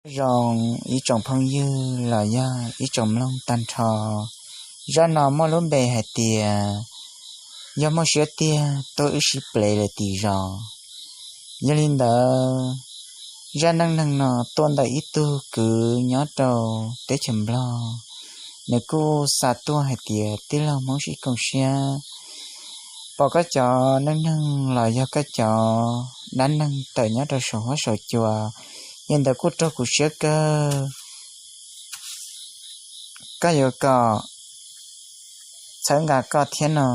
Zoo ib tsoom phooj ywg los yog ib tsoom mloog tag nrho, zaj no muaj lub npe hais tias yog muaj siab tiag tuaj wb sib plev lawm tim zos. Yog li ntawd, zaj neej neeg no tuaj ntawm ib tug kwv nyob rau teb chaws Nplog, nws kuj xa tuaj hais tias tij laug Hmoob sib koom siab, pom koj cov neej neeg los yog koj cov dab neeg tawm nyob rau saum huab saum cua, yog li ntawd kuj raug kuv siab kawg, koj yuav kom txhawb nqa koj thiab no.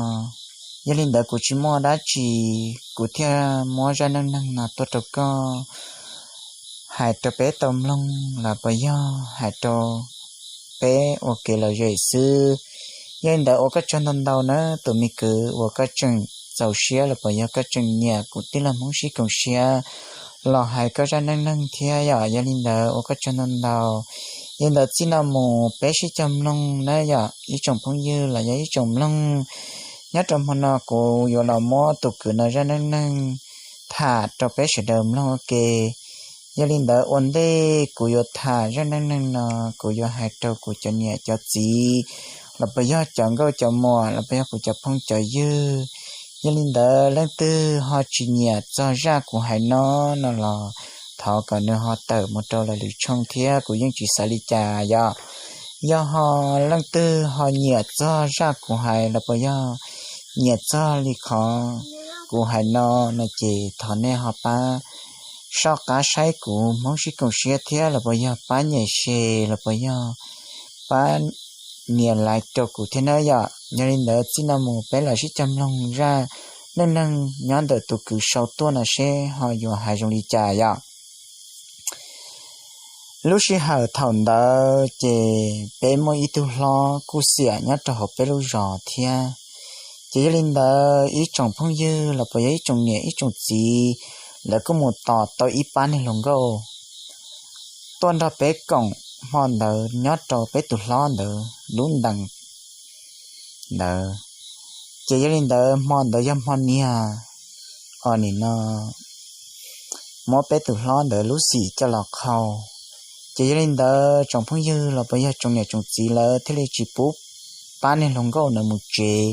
Yog li ntawd kuv tsis muaj dab tsi, kuv thiaj muab zaj neej neeg no tuaj rau koj hais rau peb tau mloog los puas yog hais rau peb ua kev lom zem xwb. Yog li ntawd ua koj tsaug ntau ntau na tus me kwv uas koj tseem txaus siab los puas yog koj tseem nyiam kuv tij laug Hmoob sib koom siab los hais koj zaj neej neeg thiab yom. Yog li ntawd ua koj tsaug ntau ntau. Yog li ntawd txij no mus peb sib cog mloog na yom ib tsoom phooj ywg los yog ib tsoom mloog. Nyob rau hmo no kuv yuav los muab tus kwv no zaj neej neeg tham rau peb sawv daws mloog ua ke. Yog li ntawd ua ntej kuv yuav tham zaj neej neeg no, kuv yuav hais rau kuv cov niam cov txiv los puas yog cov nkauj cov muam los puas yog kuv cov phooj cov ywg. Yog li ntawd leej twg ho tsis nyiam txog zaj kuv hais no no los thov kom nws ho tawm mus rau lwm lwm tshooj thiab kuv yeej tsis xav li cas yom. Yog ho leej twg ho nyiam txog zaj kuv hais los puas yog nyiam txog li qhov kuv hais no no ces thov nej ho pab soj qab saib kuv Hmoob sib koom siab thiab los puas yog pab nyem share los puas yog pab nias like rau kuv thiab na yom. Yog li ntawd txij no mus peb los sib cog mloog zaj neej neeg nyob ntawm tus kwv sau tuaj no seb ho yuav hais zoo li cas yom. Lub sij hawm thaum ntawd ces peb muaj ib tug hlob kuj xiam nyob rau hauv peb lub zos thiab. Ces yog li ntawd ib tsoom phooj ywg los puas yog ib tsoom niam ib tsoom txiv, lawv kuj mus tos tau ib pab niag hluas nkauj tuaj nrog peb koom hmo ntawd nyob rau peb tus hlob ntawd lub ntees ntawd. Ces yog li ntawd hmo ntawd yog hmo niag, o nim no, muab peb tus hlob ntawd lub xim coj los qhau. Ces yog li ntawd tsoom phooj ywg los puas yog tsoom niam tsoom txiv lawv thiaj li tsis pub pab niag hluas nkauj ntawd mus tsev.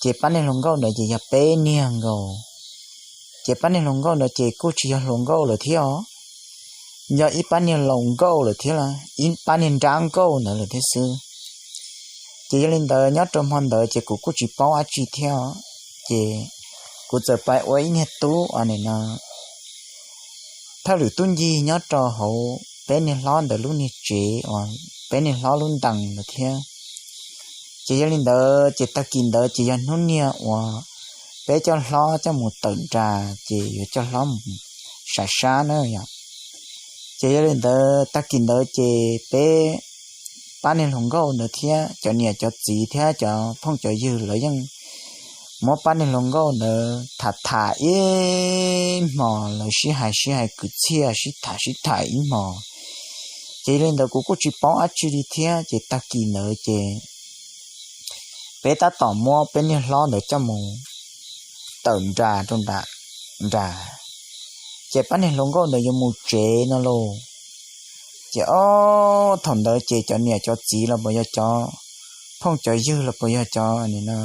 Ces pab niag hluas nkauj ntawd ces yog peb niag nkaus. Ces pab niag hluas nkauj ntawd ces kuj tsis yog hluas nkauj lawm thiab os, yog ib pab niag laus nkauj lawm thiab, ib pab niag nrab nkauj ntawd lawm thiab xwb. Ces yog li ntawd nyob rau hmo ntawd ces kuv kuj tsis paub dab tsi thiab os. Ces kuv txawm pais ua ib niag tub, o nim no, thawj lwm tub ncig nyob rau hauv peb niag hlob ntawd lub niag tsev uas peb niag hlob lub ntees ntawd thiab. Ces yog li ntawd ces tag kis ntawd ces yog hnub niag uas peb coj hlob coj mus tawm nras ces yuav coj hlob mus sam sab na yom. Ces yog li ntawd tag kis ntawd ces peb pab niag hluas nkauj ntawd thiab cov niam cov txiv thiab cov phooj cov ywg lawv yeej muab pab niag hluas nkauj ntawd tham tham ib hmos, lawv sib hais sib hais kwv txhiaj sib tham sib tham ib hmos. Ces yog li ntawd kuv kuj tsis paub dab tsi li thiab ces tag kis ntawd ces peb tab tom muab peb niag hlob ntawd coj mus tawm nras rau nram nras, ces pab niag hluas nkauj ntawd yuav mus tsev no lauj. Ces ob thaum ntawd ces cov niam cov txiv los puas yog cov phooj cov ywg los puas yog cov nim no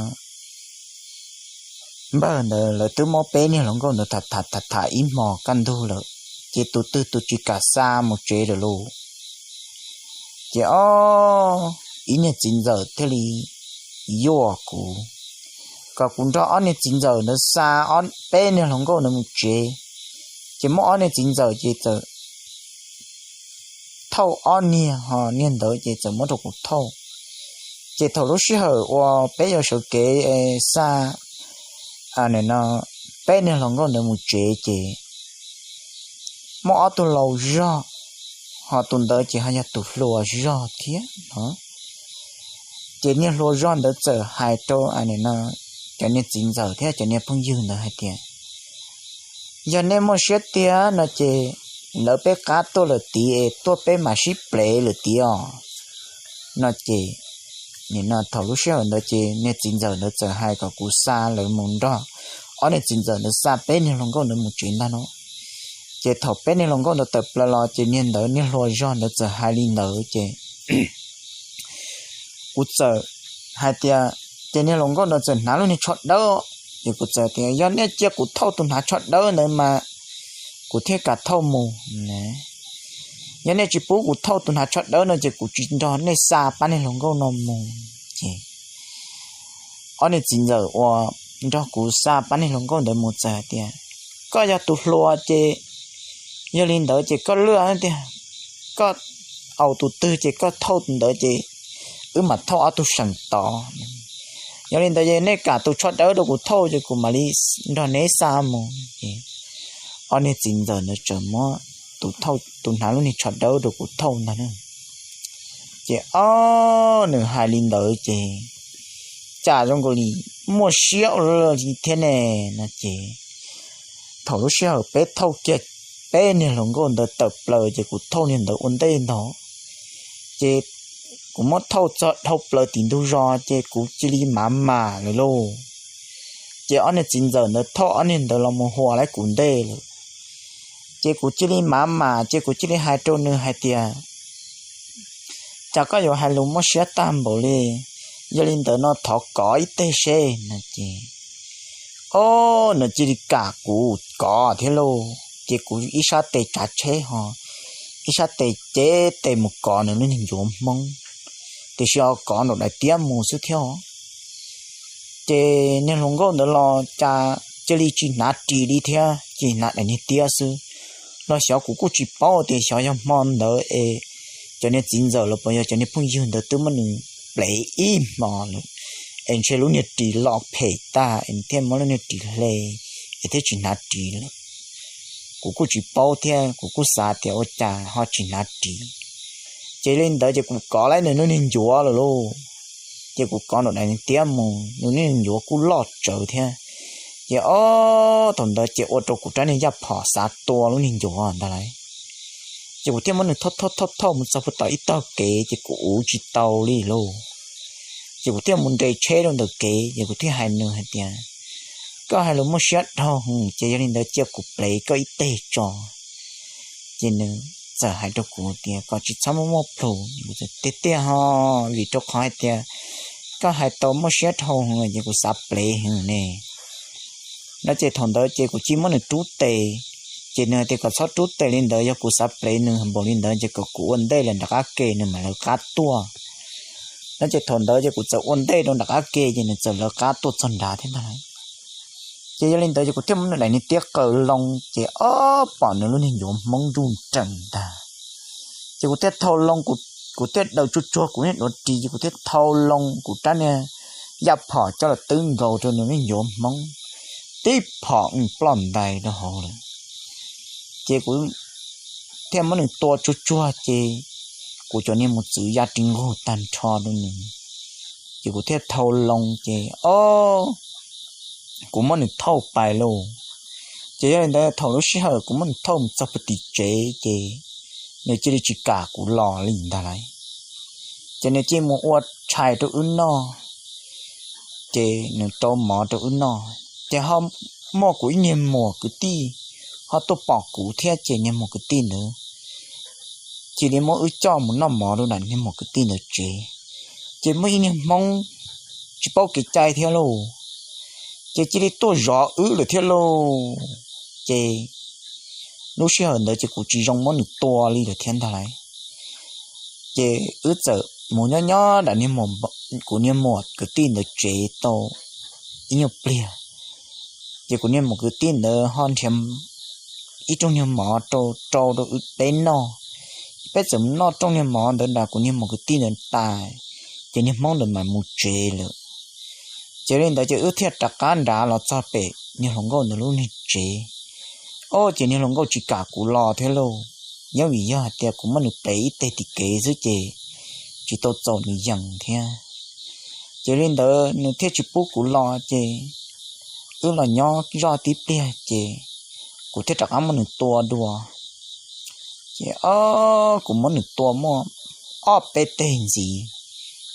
npawg ntawd lawv twb muab peb niag hluas nkauj ntawd tham tham tham tham ib hmos kaj ntug lawm, ces tus twg tus tsis kam xa mus tsev lawm lauj. Ces ob, ib niag txiv ntxawm thiaj li yuam kuv kom kuv nrog ob niag txiv ntxawm ntawd xa peb niag hluas nkauj ntawd mus tsev. Ces muab ob niag txiv ntxawm ces txawm thauj ob niag, ho niag ntawd ces txawm muab rau kuv thauj. Ces thaum lub sij hawm uas peb yuav sawv kev xa peb niag hluas nkauj ntawd mus tsev ces muaj ob tug laus zog, ho tus ntawd ces ho yog tus hluas zog thiab no. Ces niag hluas zog ntawd txawm hais rau cov niag txiv ntxawm thiab cov niag phooj ywg ntawd hais tias, yog nej muaj siab tiag no ces lawv peb qab tuaj lawm tiag es tuaj peb mam sib plev lawm tiag os no ces, nim no thaum lub sij hawm ntawd ces niag txiv ntxawm ntawd txawm hais kom kuv xa lawv mus nrog ob niag txiv ntxawm ntawd xa peb niag hluas nkauj ntawd mus tsev ntag no. Ces thaum peb niag hluas nkauj ntawd tawm plaws los ces niag ntawd niag hluas zog ntawd txawm hais li ntawd ces kuv txawm hais tias, ces niag hluas nkauj ntawd txawm hnav lub niag tsho dawb, ces kuv txawm tias yog nej cia kuv thauj tus hnav tsho dawb ntawd mas kuv thiaj kam thauj mus. Yog nej tsis pub kuv thauj tus hnav tsho dawb no ces kuv tsis nrog nej xa pab niag hluas nkauj no mus. Ces ob niag txiv ntxawm uas nrog kuv xa pab niag hluas nkauj ntawd mus txawm hais tias, koj yog tus hluas ces yog li ntawd ces koj lwaj tiag, koj aus tus twg ces koj thauj tus ntawd ces wb mam thauj ob tug seem tod. Yog li ntawd ces nej kam tus tsho dawb rau kuv thauj ces kuv mam li nrog neb xa mus. Ces ob niag txiv ntxawm ntawd txawm muab tus hnav lub niag tsho dawb rau kuv thauj ntag. Ces ob nws hais li ntawd ces cas zoo nkaus li muaj siab ua luaj li thiab ne no ces thaum lub sij hawm peb thauj kiag peb niag hluas nkauj ntawd tawm plaws ces kuv thauj niag ntawd ua ntej ntag. Ces kuv muab thauj txog dhau plaws tim ntug zos ces kuv cia li mav mam lawm lauj. Ces ob niag txiv ntxawm ntawd thauj ob niag ntawd los mus huas lawm kuv ntej lawm. Ces kuv cia li mav mam ces kuv cia li hais rau nws hais tias, cas koj yuav hais lus muaj siab tag npaum li, yog li ntawd no thov kov ib teg seb no ces, o, nws cia li kam kuv kov thiab lauj. Ces kuv ib sab tes tsav tsheb ho ib sab tes cev tes mus kov nws lub niag ncuav hmoob, tiam sis ho kov nraum daim tiab mus xwb thiab. Ces niag hluas nkauj ntawd los cas cia li tsis hnav ris li thiab, tsis hnav daim niag tiab xwb. Los xyov kuv kuj tsis paub tias xyov yog hmo ntawd es cov niag txiv ntxawm los puas yog cov niag phooj ywg ntawd twb muab nws plev ib hmo lawm, es ntshe lub niag ris los phem tag es thiaj muab lub niag ris hle es thiaj tsis hnav ris lawm. Kuv kuj tsis paub thiab kuv kuj xav tias ua cas ho tsis hnav ris. Ces li ntawd ces kuv kov lawm nws lub niag ncuav lawm lauj. Ces kuv kov nraum daim niag tiab mus, nws lub niag ncuav kuj loj tsawv thiab. Ces ob thaum ntawd ces ua rau kuv rab niag yaj phom xav tua lub niag ncuav ntag lauj. Ces kuv thiaj muab nws thauj thauj thauj thauj mus txog puag tom ib tog kev ces kuv uv tsis tau li lauj. Ces kuv thiaj mus nres tsheb rau ntawm kev ces kuv thiaj hais nws hais tias, koj hais lus muaj siab dhau hwv ces yog li ntawd cia kuv plev koj ib teg tso. Ces nws txawm hais rau kuv tias kom tsis txhob muaj muaj plhus. Kuv tias tiag tiag ho, vim rau qhov hais tias koj hais tau muaj siab dhau hwv ces kuv xav plev hwv ne. No ces thaum ntawd ces kuv cia li muab nws rub tes, ces nws hais tias kom txhob rub tes li ntawd, yog kuv xav plev nws npaum li ntawd ces kom kuv ua ntej lawm nram qab ke nws mam lawv qab tuaj. No ces thaum ntawd ces kuv txawm ua ntej rau nram qab ke ces nws txawm lawv qab tuaj txog nrad thiab ntag lauj. Ces yog li ntawd ces kuv thiaj muab nws daim niag tiab qaws loo ces ob pom nws lub niag ncuav hmoob nruj nreem ntag. Ces kuv thiaj thau loo, kuv thiaj daws tsuag tsuag kuv niag duav ris ces kuv thiaj thau loo kuv rab niag yaj phom coj los twb nkaus rau nws lub niag ncuav hmoob, tib phom ploj ntais rau hauv lawm. Ces kuv thiaj muab nws tua tsuag tsuag ces kuv cov niag mos txwv ya ris nqug tag nrho rau nws. Ces kuv thiaj thau loo ces o, kuv muab nws thauj pais lauj. Ces yog li ntawd thaum lub sij hawm kuv muab nws thauj mus txog puag tim tsev ces nws cia li tsis kam kuv los li ntag lauj. Ces nws cia li mus ua tshais rau wb noj, ces nws rau mov rau wb noj. Ces ho muaj kuv ib niag muam kwv tij ho tuaj pom kuv thiab ces niag muam kwv tij ntawd cia li muab wb coj mus noj mov rau nram niag muam kwv tij ntawd tsev. Ces muaj ib niag hmoob tsis paub kev cai thiab lauj, ces cia li tuaj zov wb lawm thiab lauj. Ces lub sij hawm ntawd ces kuv tsis zoo muab nws tua li lawm thiab ntag lauj. Ces wb txawm mus nyob nyob nram kuv niag muam kwv tij ntawd tsev tau ib nyuag pliag, ces kuv niag muam kwv tij ntawd ho nrhiav ib rooj niag mov rau rau rau wb peb noj. Peb txawm mus noj rooj niag mov ntawd nram kuv niag muam kwv tij ntawd tas, ces niag hmoob ntawd mam mus tsev lawm. Ces li ntawd ces wb thiaj rov qab nrad los txog pem niag hluas nkauj ntawd lub niag tsev. O, ces niag hluas nkauj tsis kam kuv los thiab lauj, yeej vim yog hais tias kuv muab nws plev ib teg tim kev xwb ces tsis tau txaus nws yees thiab. Ces li ntawd nws thiaj tsis pub kuv los ces wb los nyob zoj tib pliag ces kuv thiaj rov qab muab nws tua dua. Ces o, kuv muab nws tua muaj ob peb teg ntxiv,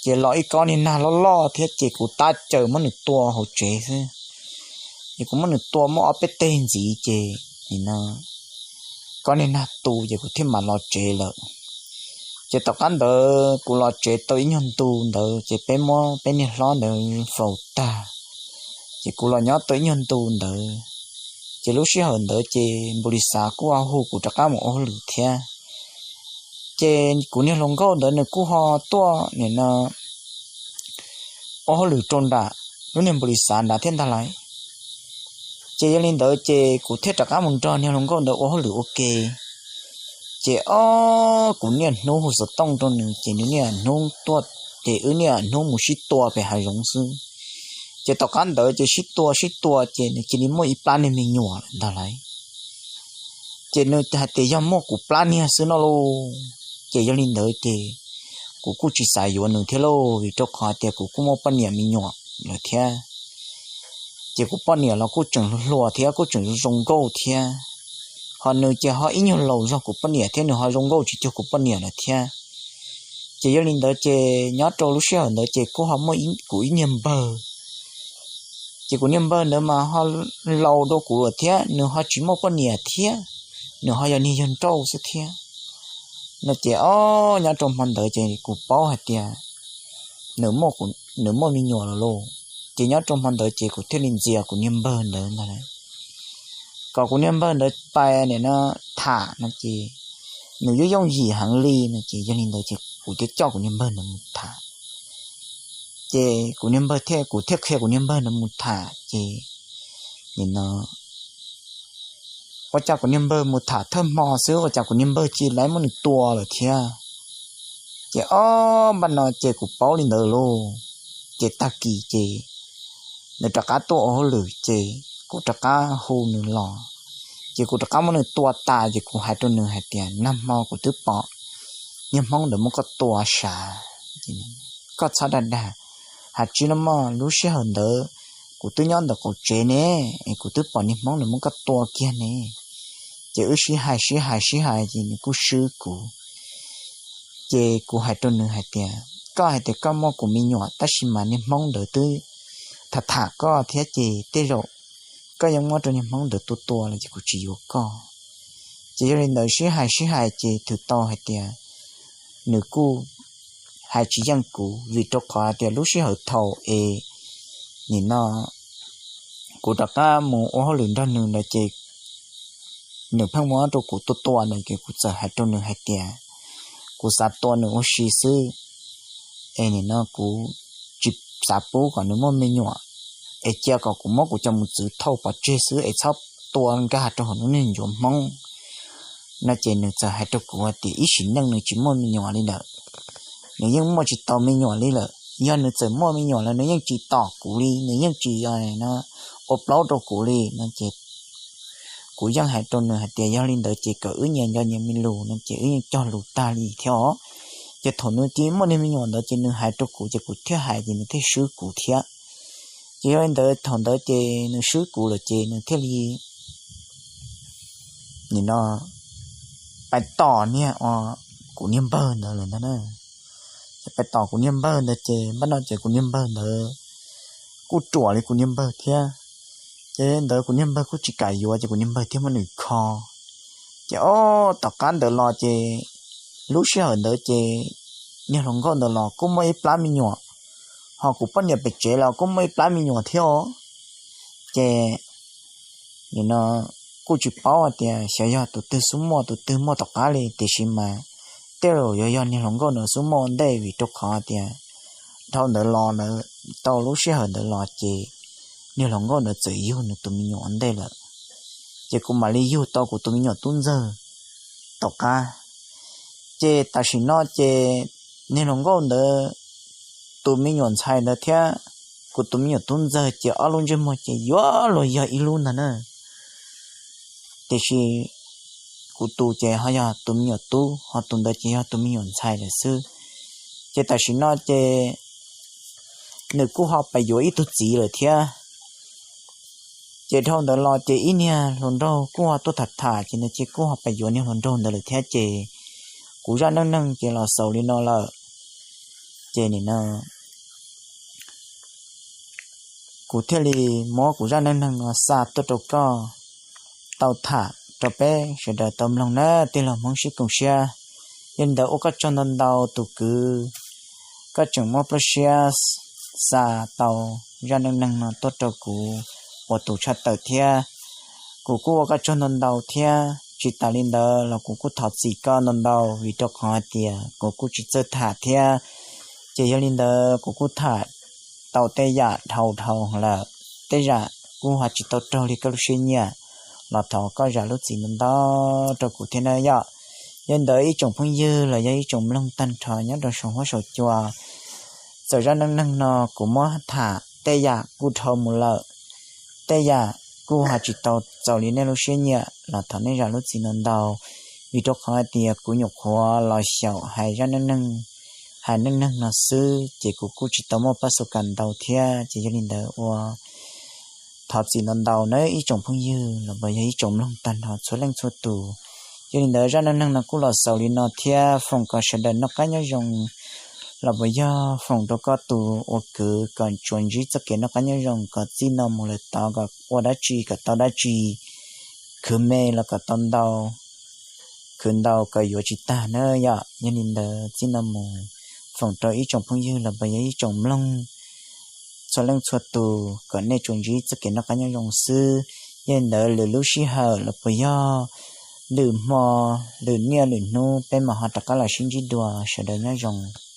ces los ib kob niag nag loj loj thiab ces kuv tab caws muab nws tua hauv tsev xwb. Ces kuv muab nws tua muaj ob peb teg ntxiv ces nim no koj niag nag tu ces kuv thiaj mam los tsev lawm. Ces tom qab ntawd kuv los tsev tau ib nyuag ntu ntawd ces peb muab peb niag hlob ntawd faus tag, ces kuv los nyob tau ib nyuag ntu ntawd. Ces lub sij hawm ntawd ces npus lis xav kuj ho hu kuv rov qab mus ua hauj lwm thiab. Ces kuv niag hluas nkauj ntawd nws kuj ho tuaj nim no ua hauj lwm rau nram lub niag npus lis xav nrad thiab ntag lauj. Ces yog li ntawd ces kuv thiaj rov qab mus nrog niag hluas nkauj ntawd ua hauj lwm ua ke. Ces ob kuv niaj hnub hu xov tooj rau nws ces nws niaj hnub tuaj, ces wb niaj hnub mus sib tua pem hav zoov xwb. Ces tom qab ntawd ces sib tua sib tua ces nws cia li muaj ib plab niag me nyuam lawm ntag lauj. Ces nws hais tias yog muaj kuv plab niag xwb no lauj. Ces yog li ntawd ces kuv kuj tsis xav yuav nws thiab lauj, vim rau qhov tias kuv kuj muaj poj niam me nyuam lawm thiab. Ces kuv poj niam los kuj tseem hluas thiab kuj tseem zoo nkauj thiab. Ho nws ces ho ib nyuag laus zog kuv poj niam thiab, nws ho zoo nkauj tsis cuag kuv poj niam lawm thiab. Ces yog li ntawd ces nyob rau lub sij hawm ntawd ces kuj ho muaj kuv ib niag npawg. Ces kuv niag npawg ntawd mas ho laus dua kuv lawm thiab, nws ho tsis muaj poj niam thiab, nws ho yog niag yawg nrauj xwb thiab. No ces ob nyob rau hmo ntawd ces kuv paub hais tias nws muaj me nyuam lawm lauj. Ces nyob rau hmo ntawd ces kuv thiaj li ntxias kuv niag npawg ntawd ntag, kom kuv niag npawg ntawd pais nim no tham no ces nws yuav yooj yim heev li no ces yog li ntawd ces kuv thiaj coj kuv niag npawg ntawd mus tham. Ces kuv niag npawg thiaj, kuv thiaj qhia kuv niag npawg ntawd mus tham ces nim no ua cas kuv niag npawg mus tham thawj hmo xwb ua cas kuv niag npawg cia li muab nws tua lawm thiab. Ces ob npaj no ces kuv paub li ntawd lauj. Ces tag kis ces nws rov qab tuaj ua hauj lwm ces kuv rov qab hu nws los, ces kuv rov qab muab nws tua tas ces kuv hais rau nws hais tias nag hmo kuv twb pom niag hmoob ntawd muab koj tua sav, koj txhob dag dag. Hais tsis los mas lub sij hawm ntawd kuv twb nyob ntawm qaum tsev ne, es kuv twb pom niag hmoob ntawd muab koj tua kiag ne. Ces wb sib hais sib hais sib hais ces nws kuj swb kuv. Ces kuv hais rau nws hais tias koj hais tias koj muaj kuv me nyuam tab sis mas niag hmoob ntawd twb tham tham koj thiab ces tej zaum koj yeej muab rau niag hmoob ntawd tua tua los ces kuv tsis yuav koj. Ces yog li ntawd sib hais sib hais ces twb tau hais tias nws kuj hais tsis yeej kuv vim rau qhov tias lub sij hawm thaum es nim no kuv rov qab mus ua hauj lwm nrog nws ntawd ces nws pheej muab rau kuv tua tua ntawd ces kuv txawm hais rau nws hais tias kuv xav tua nws ua si xwb, es nim no kuv tsis xav pub kom nws muaj me nyuam, es cia kom kuv muab kuv cov mus txwv thauj pov tseg xwb es txhob tua nkag rau hauv lub niag ncuav hmoob no ces nws txawm hais rau kuv tias ib sim neej nws tsis muaj me nyuam li lawm, nws yeej muaj tsis tau me nyuam li lawm. Yog nws txawm muaj me nyuam lawm nws yeej tsis tom kuv li, nws yeej tsis ua plaub rau kuv li no ces kuv yeej hais rau nws hais tias yog li ntawd ces kom wb nyias nco nyias me lus no ces wb yeej cog lus tag li thiab os. Ces thaum nws cia muaj niag me nyuam ntawd ces nws hais rau kuv ces kuv thiaj hais ces nws thiaj swb kuv thiab. Ces yog li ntawd thaum ntawd ces nws swb kuv lawm ces nws thiaj li nim no pais tom niag, kuv niag npawg ntawd lawm ntag na. Ces pais tom kuv niag npawg ntawd ces npaj no ces kuv niag npawg ntawd kuj ruam li kuv niag npawg thiab. Ces ntawd kuv niag npawg kuj tsis kam yuav ces kuv niag npawg thiaj muab nws kho. Ces ob tom qab ntawd los ces lub sij hawm ntawd ces niag hluas nkauj ntawd los kuj muaj ib plab me nyuam, ho kuv poj niam pem tsev los kuj muaj ib plab me nyuam thiab os. Ces nim no kuj tsis paub hais tias xyov yog tus twg xub muaj tus twg muaj tom qab li tiam sis mas tej zaum yuav yog niag hluas nkauj ntawd xub muaj ua ntej vim rau qhov tias dhau ntawd los lawm, tau lub sij hawm ntawd los ces niag hluas nkauj ntawd txawm yug nws tus me nyuam ua ntej lawm. Ces kuv mam li yug tau kuv tus me nyuam tub ntxawg tom qab. Ces tam sim no ces niag hluas nkauj ntawd tus me nyuam ntxhais ntawd thiab kuv tus me nyuam tub ntxawg ces ob lub ntsej muag ces yuav luag yog ib lub ntag na. Tiam sis kuv tus ces ho yog tus me nyuam tub, ho tus ntawd ces yog tus me nyuam ntxhais lawm xwb. Ces tam sim no ces nws kuj ho pais yuav ib tug txiv lawm thiab. Ces dhau ntawd los ces ib niag hluas nraug kuj ho tuaj tham tham ces nws ces kuj ho pais yuav niag hluas nraug ntawd lawm thiab ces kuv zaj neej neeg ces los xaus li no lawm. Ces nim no kuv thiaj li muab kuv zaj neej neeg no xa tuaj rau koj tau tham rau peb sawv daws tau mloog na tij laug Hmoob sib koom siab. Yog li ntawd ua koj tsaug ntau ntau tus kwv, koj tseem muab plab siab xa tau zaj neej neeg no tuaj rau kuv ua tus tshaj tawm thiab. Kuv kuj ua koj tsaug ntau ntau thiab. Tsis tas li ntawd los kuv kuj thov txim koj ntau ntau vim rau qhov hais tias kuv kuj tsis txawj tham thiab. Ces yog li ntawd kuv kuj tham tau tej yam dhau dhau lawm, tej yam kuj ho tsis tau raug li koj lub siab nyiam, los thov koj zam lub txim ntau ntau rau kuv thiab na yom. Yog li ntawd ib tsoom phooj ywg los yog ib tsoom mloog tag nrho nyob rau saum huab saum cua, txawm zaj neej neeg no kuv muab tham tej yam kuj dhau mus lawm, tej yam kuj ho tsis tau txaus li nej lub siab nyiam los thov nej zam lub txim ntau ntau, vim rau qhov hais tias kuv nyuam qhuav los xyaum hais zaj neej neeg, hais neej neeg no xwb ces kuv kuj tsis tau muaj pab xu kas ntau thiab. Ces yog li ntawd ua thov txim ntau ntau na ib tsoom phooj ywg los yog ib tsoom mloog tag nrho txhua leej txhua tus. Yog li ntawd zaj neej neeg no kuj los xaus li no thiab, foom kom sawv daws noj qab nyob zoo los puas yog foom rau koj tus ua kwv kom tsuas ntsib txoj kev noj qab nyob zoo, kom txij no mus lawm tod kom ua dab tsi kom tau dab tsi, khwv me los kom tau ntau, khwv ntau kom yuav tsis tag na yom. Yog li ntawd txij no mus foom rau ib tsoom phooj ywg los puas yog ib tsoom mloog txhua leej txhua tus kom nej tsuas ntsib txoj kev noj qab nyob zoo xwb. Yog li ntawd lwm lub sij hawm los puas yog lwm hmo, lwm niaj lwm hnub peb mam ho rov qab los sib ntsib dua, sawv daws nyob zoo.